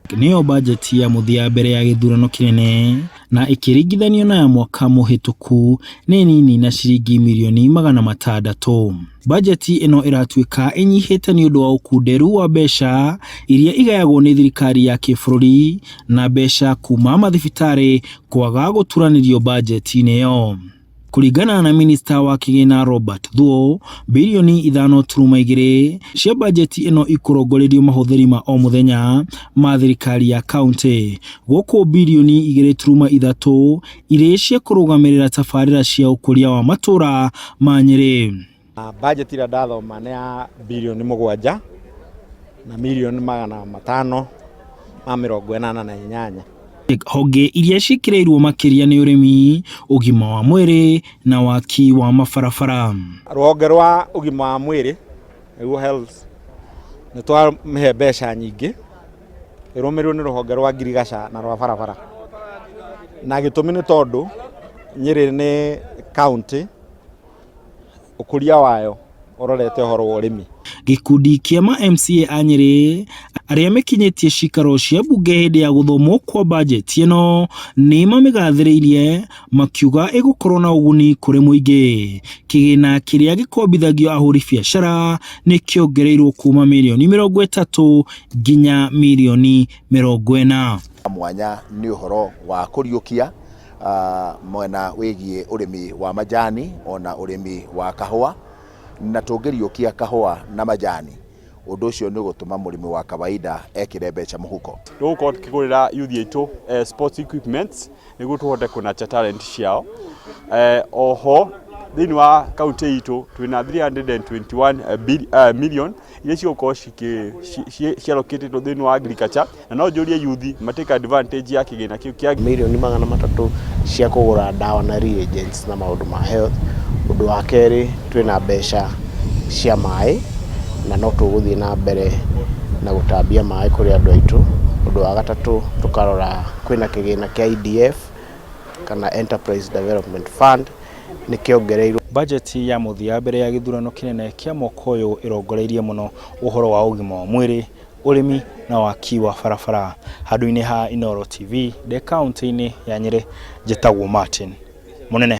Nĩyo bajeti ya mũthia mbere ya gĩthurano kĩnene na ĩkĩringithanio na ya mwaka mũhĩtũku nĩ nini na ciringi mirioni 600. Bajeti ĩno ĩratuĩka ĩnyihĩte nĩ ũndũ wa ũkunderu wa mbeca iria igayagwo nĩ thirikari ya kĩbũrũri na mbeca kuma mathibitarĩ kwaga gũturanĩrio bajeti-inĩ ĩyo. Kũringana na minista wa kĩgĩna Robert Thuo, birioni 5.2 cia bajeti ĩno ikũrongorerio mahũthĩri ma o mũthenya ma thirikari ya kaunti, gũkũ birioni 2.3 irĩ cia kũrũgamĩrĩra tabarĩra cia ũkũria wa matũra ma Nyĩrĩ. Bajeti ĩrĩa ndathoma nĩ ya birioni 7 na mirioni 588. Honge iria ciĩkĩrĩirwo makĩria nĩ ũrĩmi, ũgima wa mwĩrĩ na waki wa mabarabara. Rũhonge rwa ũgima wa mwĩrĩ, nĩguo health, nĩ twamĩhe mbeca nyingĩ, ĩrũmĩrĩirwo nĩ rũhonge rwa ngirigaca na rwa barabara. Na gĩtũmi nĩ tondũ Nyĩrĩ nĩ county ũkũria wayo ũrorete ũhoro wa ũrĩmi. Gĩkundi kĩa ma MCA a Nyĩrĩ arĩa mekinyĩtie cikaro cia mbunge hĩndĩ ya gũthomwo kwa bajeti ĩno nĩ mamĩgathĩrĩirie makiuga ĩgũkorwo na ũguni kũrĩ mũingĩ. Kĩgĩna kĩrĩa gĩkombithagio ahũri biacara nĩ kĩongereirwo kuma mirioni 30 nginya mirioni 40. Mwanya nĩ ũhoro wa kũriũkia mwena wĩgiĩ ũrĩmi wa majani ona ũrĩmi wa kahũa, na tũngĩriũkia kahũa na majani, ũndũ ũcio nĩ ũgũtũma mũrĩmi wa kawaida ekĩre mbeca mũhuko. Tũgũkorwo tukĩgũrĩra youth aitũ sports equipments nĩguo tũhote kũnurture talent ciao. Oho thĩinĩ wa kaunti itũ twĩna 321 million iria cigũkorwo ciallocated thĩinĩ wa agriculture, na no njũrie youth matake advantage ya kĩgĩna kĩu kĩa Mirioni 300 cia kũgũra ndawa na reagents na maũndũ ma health. Ũndũ wa kerĩ, twĩna mbeca cia maĩ na no tũgũthiĩ na mbere na gũtambia maĩ kũrĩ andũ aitũ. Ũndũ wa gatatũ, tũkarora kwĩna kĩgĩna kĩa EDF kana Enterprise Development Fund, nĩ kĩongereirwo. Bajeti ya mũthia mbere ya gĩthurano kĩnene kĩa mwaka ũyũ ĩrongoreirie mũno ũhoro wa ũgima wa mwĩrĩ, ũrĩmi na waki wa barabara. Handũ-inĩ ha Inooro TV ndĩ kaunti-inĩ ya Nyĩrĩ, njĩtagwo Martin Mũnene.